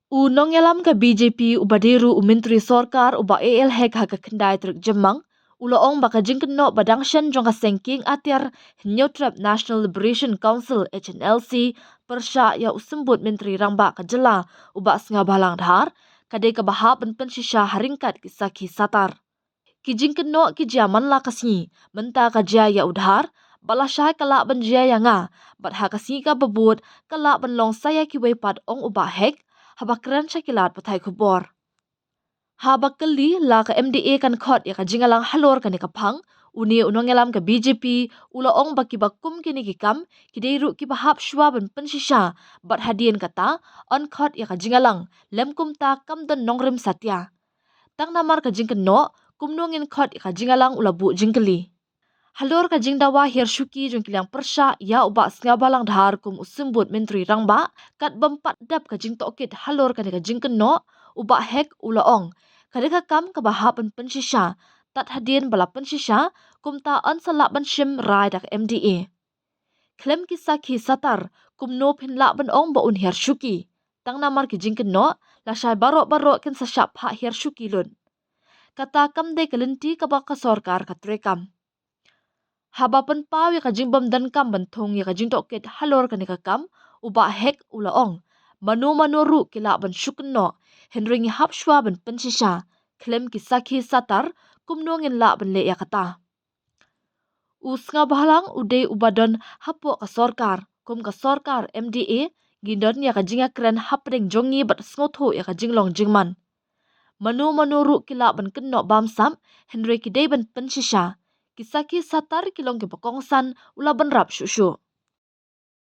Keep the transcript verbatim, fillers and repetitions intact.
U nongïalam ka B J P uba dei ruh u Myntri Sorkar u Bah A L Hek ha ka khyndai tarik Jymmang u la ong ba ka jingkynnoh ba dang shen jong ka seng kieng atiar Hynñiewtrep National Liberation Council, H N L C, pyrshah ïa u Symbud Myntri Rangbah ka jylla u Bah Sniawbhalang Dhar ka dei kaba hap ban pynshisha ha ryngkat ki sakhi satar. Ki jingkynnoh ki jia man la ka sngi, mynta ka jia ïa u Dhar, bad lashai ka lah ban jia ïa nga, bad ha ka sngi kaba bud ka lah ban long sa ïa kiwei pat, ong u Bah Hek haba kren sha ki lad pathai khubor. Haba kylli la ka M D A kan khot ïa ka jingïalang halor kane ka phang, une u nongïalam ka B J P u la ong ba kiba kum kine ki kam ki dei ruh kiba hap shuwa ban pynshisha, bad hadien kata yn khot ïa ka jingïalang, lym kumta kam don nongrim satia. Tang namar ka jingkynnoh, kumno ngin khot ïa ka jingïalang, u la buh jingkylli. Halor ka jingdawa hiar shuki jong ki liang pyrshah ïa u Bah Sniawbhalang Dhar kum u Symbud Myntri Rangbah, kat bym pat dep ka jingtohkit halor kane ka jingkynnoh, u Bah Hek u la ong, ka dei ka kam kaba hap ban pynshisha, tad hadien ba la pynshisha, kumta yn sa lah ban shim rai da ka M D A. Khlem ki sakhi satar, kumno phin lah ban ong ba un hiar shuki? Tang namar ki jingkynnoh, lashai baroh baroh kin sa shah phah hiar shuki lut. Kata kam dei ka lynti kaba ka sorkar ka treikam. Haba pynpaw ïa ka jingbym donkam ban thung ïa ka jingtohkit halor kane ka kam, u Bah Hek u la ong, mano mano ruh ki lah ban shu kynnoh, hynrei ngi hap shuwa ban pynshisha, khlem ki sakhi satar, kumno ngin lah ban leh ïa kata? U Sniawbhalang u dei uba don hapoh ka sorkar, kum ka sorkar M D A, ngi don ïa ka jingïakren hapdeng jong ngi bad sngewthuh ïa ka jinglong jingman. Mano mano ruh ki lah ban kynnoh bamsap, hynrei ki dei ban pynshisha. Ki sakhi satar ki long kiba kongsan, u la bynrap shuh shuh.